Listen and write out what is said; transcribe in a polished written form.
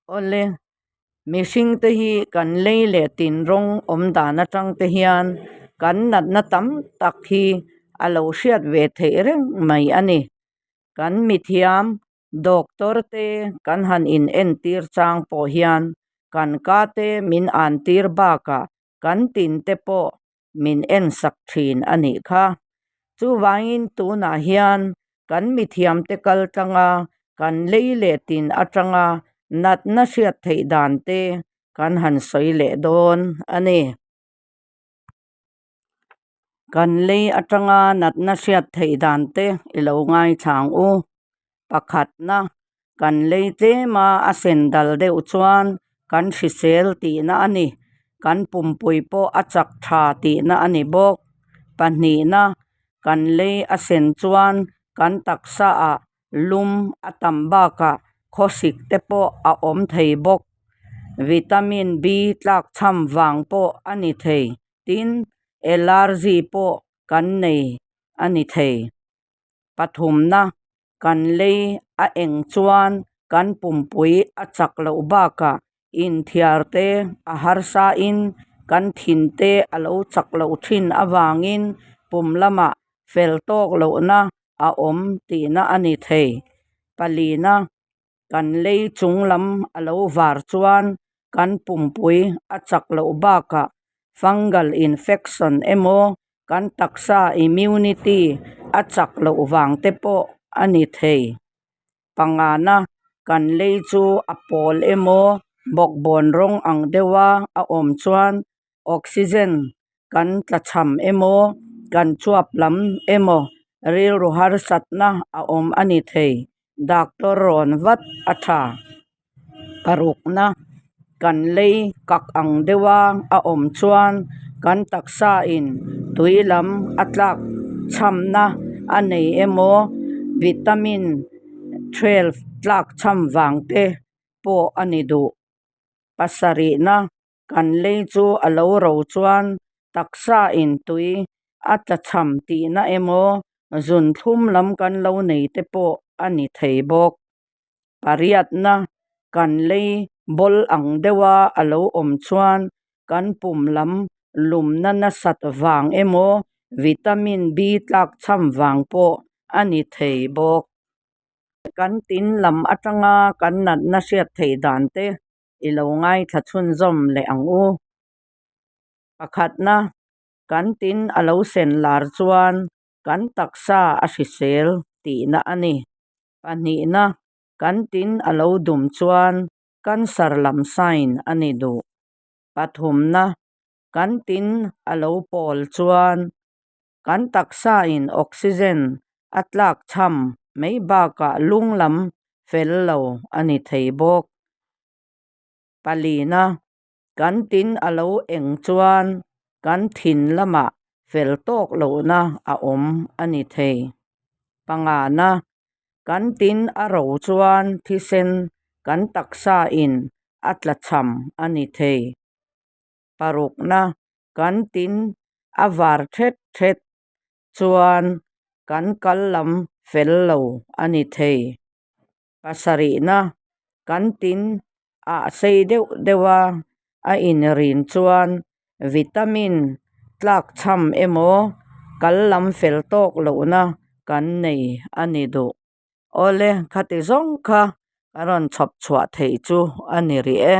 Awle, mihringte hi kan lei leh tin rawng awm dan atang te hian kan natna tam tak hi a lo hriat ve theih reng mai a ni. Kan mithiam doctor te kan han in entir chang pawh hian kan ka te min an tir bakah kan tin te pawh min ensak thin a nih kha. Chuvangin tunah hian kan mithiamte kal tlanga kan lei leh tin atanga natna hriat theih dan te kan han sawi leh dawn a ni. Kan lei atanga natna hriat theih dan te i lo ngaithla ang u. Pakhatna, kan lei tlema a sen dal deuh chuan kan hrisel tihna a ni. Kan pumpui pawh a chak tha tihna a ni bawk. Pahnihna, kan lei a sen chuan kan taksaah lum a tam bakah khawsik te pawh a awm thei bawk. Vitamin B tlakchham vang pawh a ni thei. Tin, allergy pawh kan nei a ni thei. Pathumna, kan lei a eng chuan kan pumpui a chak loh bakah inthiar te a harsain kan thin te a lo chak loh thin avangin pum lamah fel tawk lohna a awm tihna a ni thei. Palina, kan lei chung lam a lo var chuan kan pumpui a chak loh bakah fungal infection emaw kan taksa immunity a chak loh vang te pawh a ni thei. Pangana kan lei chu a pawl emaw bawkbawn rawng ang deuha a awm chuan oxygen kan tlachham emaw kan chuap lam emaw rilru harsatna a awm a ni thei. Doctor rawn vat a tha. Parukna kan lei kak ang deuha a awm chuan kan taksa in tui lam a tlak chhamna a nei emaw vitamin twelve tlak chham vang te pawh a ni duh. Pasarihna kan lei chu a lo ro chuan taksa in tui a tla chham tihna emaw zun thlum lam kan lo nei te pawh a ni thei bawk. Pariatna kan lei bawl ang deuha a lo awm chuan kan pum lam lumna nasat vang emaw vitamin B tlak chham vang pawh a ni thei bawk. Kan tin lam atanga kan natna hriat theih dan te i lo ngaithla chhunzawm leh ang u. Pakhatna, kan tin a lo sen lar chuan kan taksa a hrisel tihna a ni. Pahnihna, kan tin a lo dum chuan cancer lam sign a ni duh. Pathumna, kan tin a lo pawl chuan kan taksain oxygen a tlak chham mai bakah lung lam fel lo a ni thei bawk. Palina, kan tin a lo eng chuan kan thin lamah fel tawk lohna a awm a ni thei. Pangana, kan tin a ro chuan thisen kan taksain a tlachham a ni thei. Parukna, kan tin a var thet thet chuan kan kal lam fel lo a ni thei. Pasarihna, kan tin ah sei deuh deuha a inrin chuan vitamin tlakchham emaw kal lam fel tawk lohna kan nei a ni duh. Awle, khati zawng kha ka rawn chhawp chhuah theih chu a ni rih e.